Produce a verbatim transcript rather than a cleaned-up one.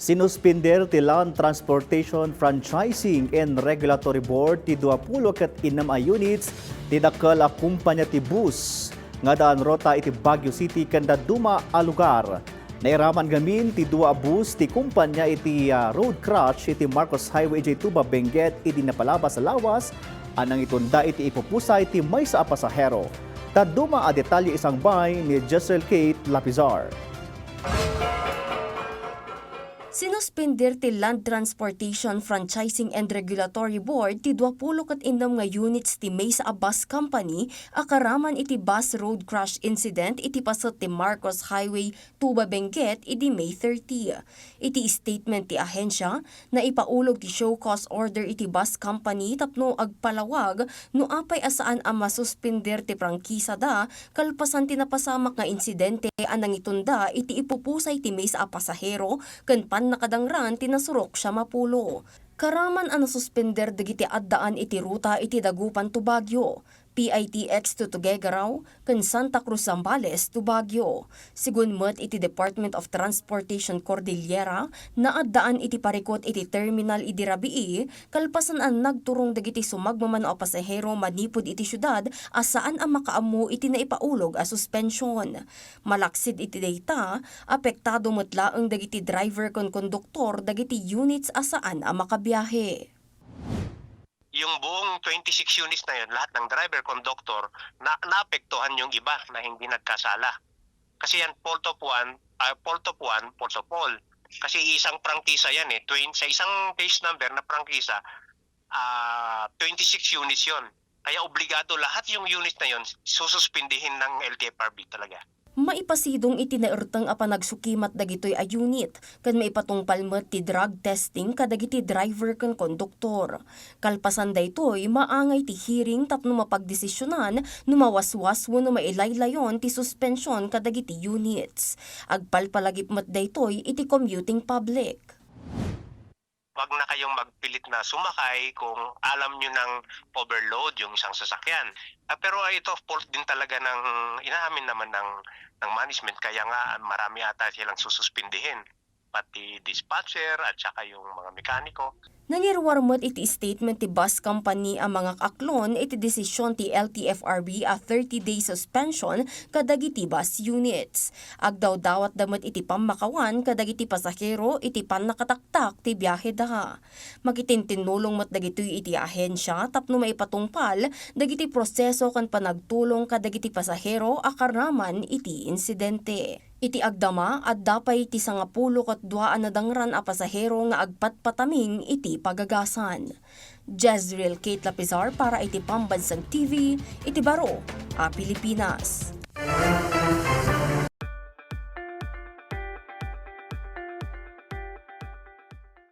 Sinuspender ti Land Transportation Franchising and Regulatory Board ti duapulo ket innem a units ti dakkel a kumpanya ti bus nga addaan ruta iti Baguio City ken dadduma a lugar. Nairaman ngamin ti dua a bus ti kumpanya iti, ah, road crash iti Marcos Highway idiay Tuba, Benguet idi napalabas a lawas a nangitunda iti ipupusay ti maysa a pasahero. Dadduma a detalye isangbay ni Jezreel Kate Lapizar. Sinuspender ti Land Transportation Franchising and Regulatory Board ti duapulo ket innem nga units ti maysa a bus company a karaman iti bus road crash incident iti paset ti Marcos Highway, Tuba, Benguet idi May thirty. Iti statement ti ahensia, naipaulog ti show cause order iti bus company tapno agpalawag no apay a saan a masuspender ti prangkisada kalpasan ti napasamak nga insidente a nangitunda iti ipupusay ti maysa a pasahero ken pannakadangran ti nasurok siam a pulo. Karaman a nasuspender dagiti addaan iti ruta iti Dagupan to Baguio, P I T X to Tuguegarao, ken Santa Cruz Zambales to Baguio. Segun met iti Department of Transportation Cordillera, naaddaan iti parikut iti terminal idi rabii, kalpasan a nagturong dagiti sumagmamano a pasahero manipud iti siudad a saan a makaammo iti naipaulog a suspension. Malaksid iti dayta, apektado met laeng dagiti driver ken konduktor dagiti units a saan a makabiahe. Yung buong twenty-six units na yun, lahat ng driver, conductor, na, naapektuhan yung iba na hindi nagkasala. Kasi yan, fault of one, ah, fault of one, fault of all. Kasi isang prangkisa yan eh. Twen-, sa isang case number na prangkisa, ah, twenty-six units yon. Kaya obligado lahat yung units na yon, sususpindihin ng L T F R B talaga. Maipasidong iti naerteng a panagsukimat dagitoy a unit, ken maipatungpal met ti drug testing kadagiti driver ken konduktor. Kalpasan daytoy, maangay ti hearing tapno mapagdesisionan no mawaswas wenno mailaylayon ti suspension kadagiti units. Agpalpalagip met daytoy iti commuting public. Wag na kayong magpilit na sumakay kung alam nyo nang overload yung isang sasakyan. Ah, pero, ah, ito, fault din talaga ng, inaamin naman ng, ng management, kaya nga marami ata silang sususpindihin, pati dispatcher at saka yung mga mekaniko. Nangiruar met iti statement ti bus company a mangakaklon iti desisyon ti L T F R B a thirty-day suspension kadagiti bus units. Agdawdawatda met iti pammakawan kadagiti pasahero iti pannakataktak ti biaheda. Makitintinnulong met dagitoy iti ahensia tapno maipatungpal dagiti proseso ken panagtulong kadagiti pasahero a karaman iti insidente. Iti agdama, adda pay ti sangapulo ket dua a nadangran a pasahero nga agpatpataming iti pagagasan. Jezreel Kate Lapizar para iti Pambansang T V, iti baro a Pilipinas.